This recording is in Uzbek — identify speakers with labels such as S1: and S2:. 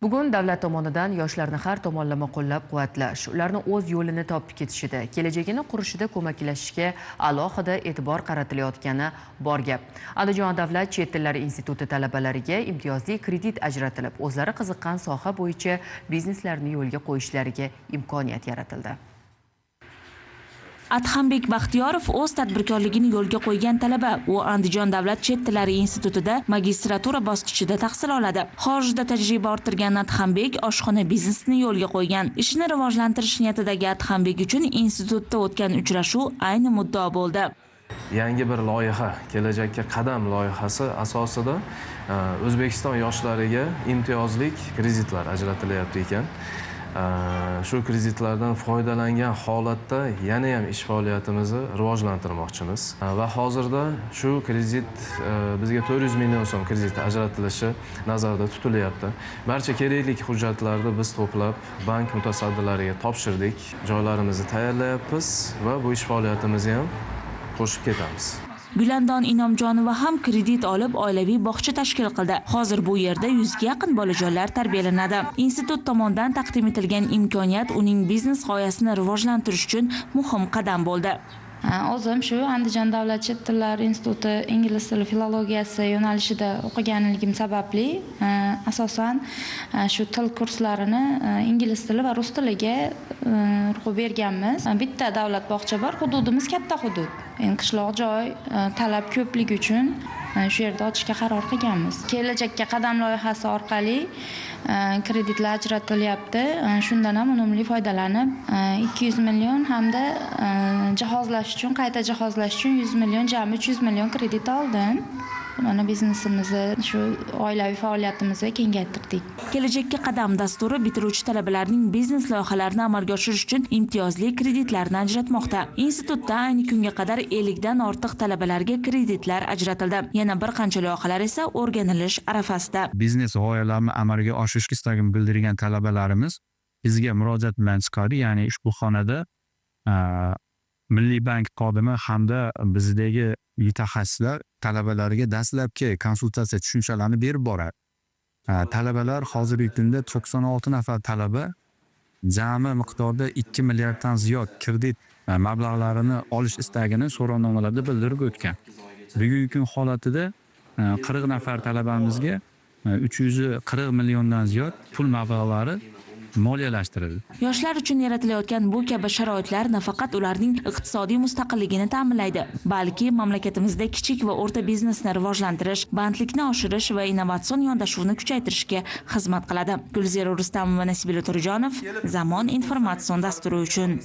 S1: Bugun davlat tomonidan yoshlarni har tomonlama qo'llab-quvvatlash, ularni o'z yo'lini topib ketishida, kelajagini qurishida ko'maklashishga alohida e'tibor qaratilayotgani bor gap. Andijon davlat chet tillari instituti talabalariga imtiyozli kredit ajratilib, o'zlari qiziqqan soha bo'yicha bizneslarini yo'lga qo'yishlariga imkoniyat yaratildi.
S2: Adhambek Baxtiyorov o'z tadbirkorligini yo'lga qo'ygan talaba. U Andijon davlat chet tillari institutida magistratura bosqichida tahsil oladi. Xorijda tajriba orttirgan Adhambek oshxona biznesini yo'lga qo'ygan. Ishini rivojlantirish niyatidagi Adhambek uchun institutda o'tgan uchrashuv ayni muddao bo'ldi.
S3: Yangi bir loyiha, Kelajakka qadam loyihasi asosida O'zbekiston yoshlariga imtiyozli kreditlar ajratilyapti ekan. Shu kreditlardan foydalangan holatda yana ham ish faoliyatimizni rivojlantirmoqchimiz. Va hozirda shu kredit bizga 400 million so'm kredit ajratilishi nazarda tutilyapti. Barcha kerakli hujjatlarni biz to'plab bank mutasaddilariga topshirdik. Joylarimizni tayyorlayapmiz va bu ish faoliyatimizni ham qo'shib ketamiz.
S2: Gulandon Inomjonova ham kredit olib oilaviy bog'cha tashkil qildi. Hozir bu yerda 100 ga yaqin bolajonlar tarbiyalanadi. Institut tomonidan taqdim etilgan imkoniyat uning biznes g'oyasini rivojlantirish uchun muhim qadam bo'ldi.
S4: O'zim shu Andijon davlat chet tillar instituti ingliz tili filologiyasi yo'nalishida o'qiganligim sababli asosan shu til kurslarini ingliz tili va rus tiliga urg'u berganmiz. Bitta davlat bog'cha bor, hududimiz katta hudud. Endi qishloq joy, talab ko'pligi uchun shu yerda ochishga qaror qilganmiz. Kelajakka qadam loyihasi orqali kreditlar ajratilyapti. Shundan ham unumli foydalanib 200 million hamda jihozlash uchun, qayta jihozlash uchun 100 million, jami 300 million kredit oldim. Mana biznesimizni, shu oilaviy faoliyatimizni kengaytirdik.
S2: Kelajakka qadam dasturi bitiruvchi talabalarning biznes loyihalarini amalga oshirish uchun imtiyozli kreditlarni ajratmoqda. Institutda ayni kunga qadar 50 dan ortiq talabalarga kreditlar ajratildi. Yana bir qancha loyihalar esa o'rganilish arafasida.
S5: Biznes g'oyalarini amalga oshirish istagini bildirgan talabalarimiz bizga murojaat bilan chiqadi. Ya'ni ushbu xonada Milliy bank xodimi hamda bizdagi mutaxassislar talabalarga dastlabki konsultatsiya tushunchalarini berib boradi. Talabalar hozirgi kunda 96 nafar talaba jami miqdorda 2 milliarddan ziyod kredit mablag'larini olish istagini so'rovnomalarda bildirib o'tgan. Bugungi kun holatida 40 nafar talabamizga 340 milliondan ziyod pul mablag'lari moliyalashtirildi.
S2: Yoshlar uchun yaratilayotgan bu kabi sharoitlar nafaqat ularning iqtisodiy mustaqilligini ta'minlaydi, balki mamlakatimizda kichik va o'rta biznesni rivojlantirish, bandlikni oshirish va innovatsion yondashuvni kuchaytirishga xizmat qiladi. Gulzira Rustamova, Nasibilla To'rajonov, Zamon informatsion dasturi uchun.